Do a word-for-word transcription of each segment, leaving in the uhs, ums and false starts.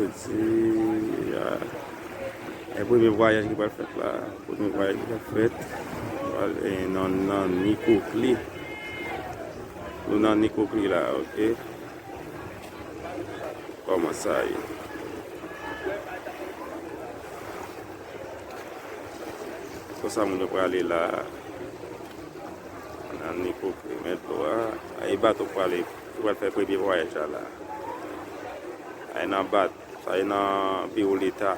Jodi a, e premye vwayaj ki pral fèt la. Premye vwayaj ki pral fèt. Pral, e, nan, nan Nikokli. Nou nan Nikokli la, oke? Kòman sa ye? Konsa moun yo prale la. Nan Nikokli, men dlo a. Ay bato prale, ki pral fè premye vwayaj la la. Ay nan bat, sa e nan biwo leta.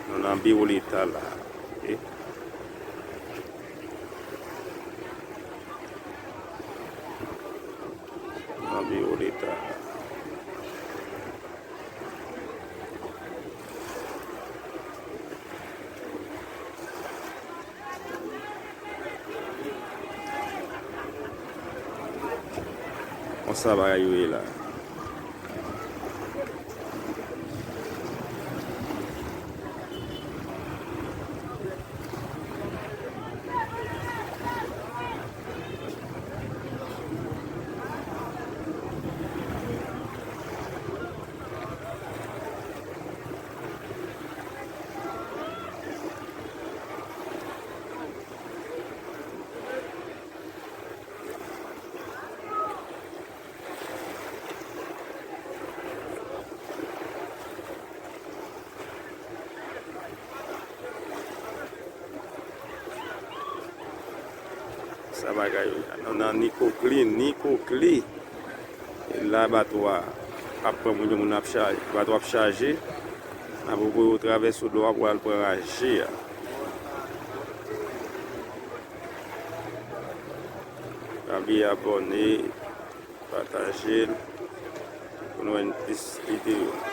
Nou nan biwo leta la. Oke. Nan biwo leta. Konsa bagay yo ye la. Sa bagay yo. Nou nan Nikokli, Nikokli. E la bato a ap pran moun yo, moun ap chaje, bato ap chaje. N ap voye yo travèse dlo a pou al pran raje a. Pa bliye abòne, pataje l pou nou wè plis videyo.